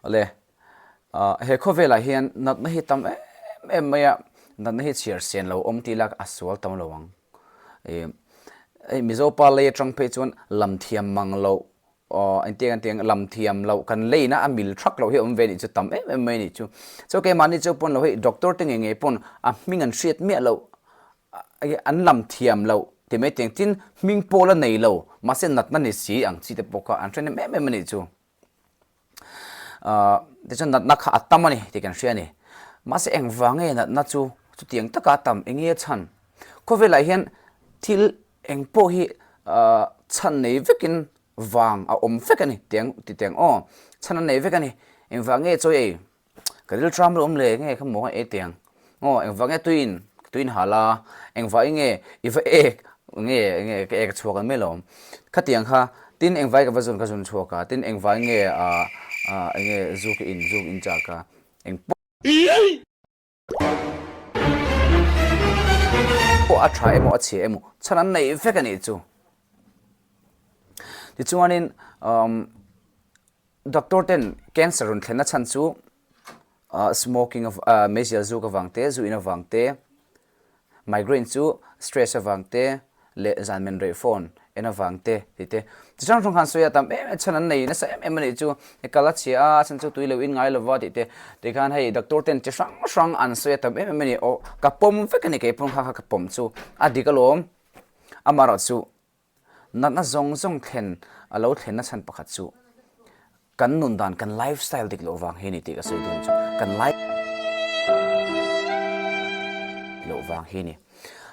Awle, he khawvelah hian natna hi tam em em mai a, natna hi chhiar sen lo awm tih lak a sual tam lo ang. Hei Mizo pa lei atang phei chuan lam thiam mang loh engtiang engtiang lam thiam loh kan leina a mil thak loh hi a awm ve nih chu tam em em mai nih chu. Chuan keimahni chu pawn lo hei doctor te ngei ngei pawn a hming an hriat miah loh an lam thiam loh ti mai tiang tin hming pawh la nei lo mahse natna ni si ang chi te pawh kha an hre nem em em a nih chu. Tichuan natna kha a tam a ni tih kan hria a ni. Mahse engvang nge natna chu chutiang taka a tam eng nge a chhan? Khawvelah hian thil eng pawh hi chhan nei vekin vang a awm vek a ni tiang ti tiang aw chhan a nei vek a ni. Engvang nge chawi ei? Ka ril tram lo awm le nge kha maw ei tiang aw engvang nge tuiin tuiin hal a engvah nge i va ek nge nge ka ek a chhuak an mai lo khatiang kha tin engvai ka va zun ka zun chhuak a tin engvai nge ah ah enge zu ka in zu in chak a eng pawh a tha emaw a chhia emaw chhan an neih vek a nih chu tichuanin umm Doctor ten cancer rawn thlenna chhan chu smoking meizial zuk avang te, zu in avang te, migraine chu stress avang te leh zan men rei phone en avang te tih te. Chi hrang hrang khan sawi a tam em em chhan an nei nasa em em a nih chu. Hei kal a chhia a, a chhan chu tui lo in ngai lova tih te. Tikhan hei doctor ten chi hrang hrang an sawi a tam em em a ni. Aw ka pawm vek a ni keipawh kha kha ka pawm chu a dik alawm. Amaherawhchu Natna zawng zawng thlen a lo thlenna chhan pakhat chu kan nun dan, kan life style dik loh vang hi a ni tih ka sawi dawn chu. Kan life loh vang hi a ni.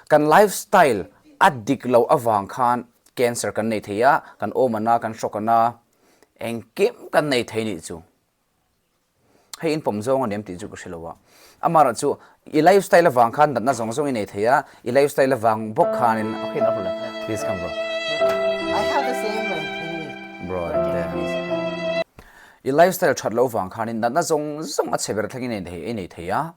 Kan life style a dik loh avang khan cancer kan nei thei a, kan awm ana, kan hrawk ana, engkim kan nei thei nih chu. Hei in pawm zawng a ni em tih chu ka hre lo a. Amaherawh chu i life style avang khan natna zawng zawng i nei thei a, i life style avang bawk khanin okay no problem please come bro. I have the same like Bro there. I life style that lo vang khanin natna zawng zawng a chhe ber thleng i nei thei i nei thei a.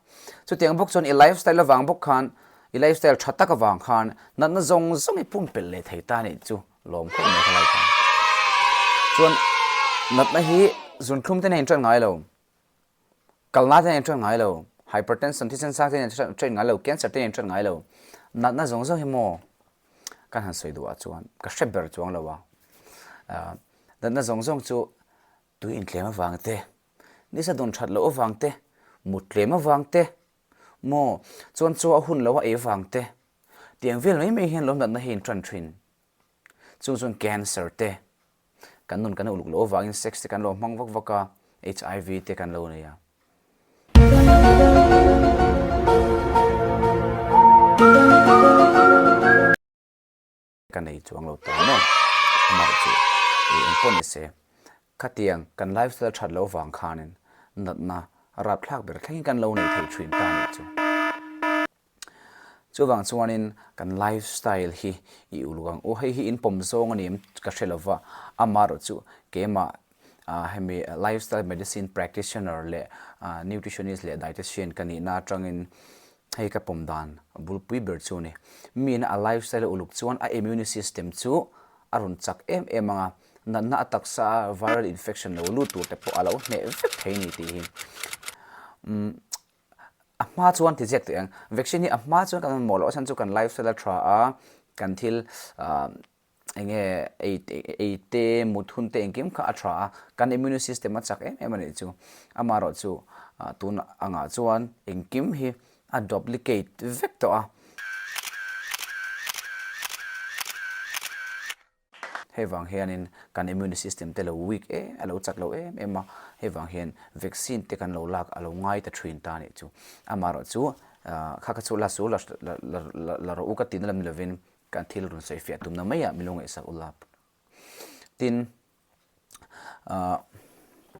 Chutiang bawk chuan i life style avang bawk khan i life style tha tak avang khan natna zawng zawng i pumpelh leh thei ta nih chu. Lawm khawp mai khalai kha. Chuan natna hi zunthlum te nen ṭan ngai lo, kalna te nen ṭan ngai lo, hypertension thisen sang te nen ṭan ngai lo, cancer te nen ṭan ngai lo. Natna zawng zawng hi maw kan han sawi duh ah chuan ka hre ber chuang lo a. Natna zawng zawng chu tui intlem avang te, nisa dawn ṭhat loh avang te, mut tlem avang te, maw chuan chaw a hun lo a ei avang te, Tiang vel mai mai hian lo natna hi in tan thin. Chung chuan cancer te, kan nun kan uluk loh avangin sex te kan lo hmang vak vak a, HIV te kan lo nei a. Ka nei chuang lo ta maw? Amah chu ih eng pawh ni se, khatiang kan lifestyle that loh vang khanin natna rapthlak ber thlengin kan lo nei thei thin ta nih chu. Chuvang chuanin kan lifestyle hi i uluk ang u. Hei hi in pawm zawng a ni em ka hre lova, amaherawh chu keimah hemi lifestyle medicine practitioner leh nutritionist leh dietitian ka nihna atangin hei ka pawm dan bulpui ber chu a ni. Miin a lifestyle a uluk chuan a immune system chu a rawn chak em em ang a, natna a taksa a viral infection lo lut tur te pawh a lo hneh vek thei a ni tih hi. A hma chuan ti ziak teh ang, vaccine hi a hma chuan kan mamawh loh a chhan chu kan lifestyle a tha a, kan thil eng nge ei ei te mut hun te engkim kha a tha a, kan immune system a chak em em a nih chu. Amaherawh chu tun angah chuan engkim hi a duplicate vek tawh a. Hei vang hianin kan immune system te lo weak em a lo chak lo em em a, hei vang hian vaccine te kan lo lak a lo ngai ta thin ta nih chu. Amaherawh chu kha kha chu la su la la rawh u ka tihna lam ni lovin kan thil rawn sawi fiah tumna maiah min lo ngaihsak ula. Tin.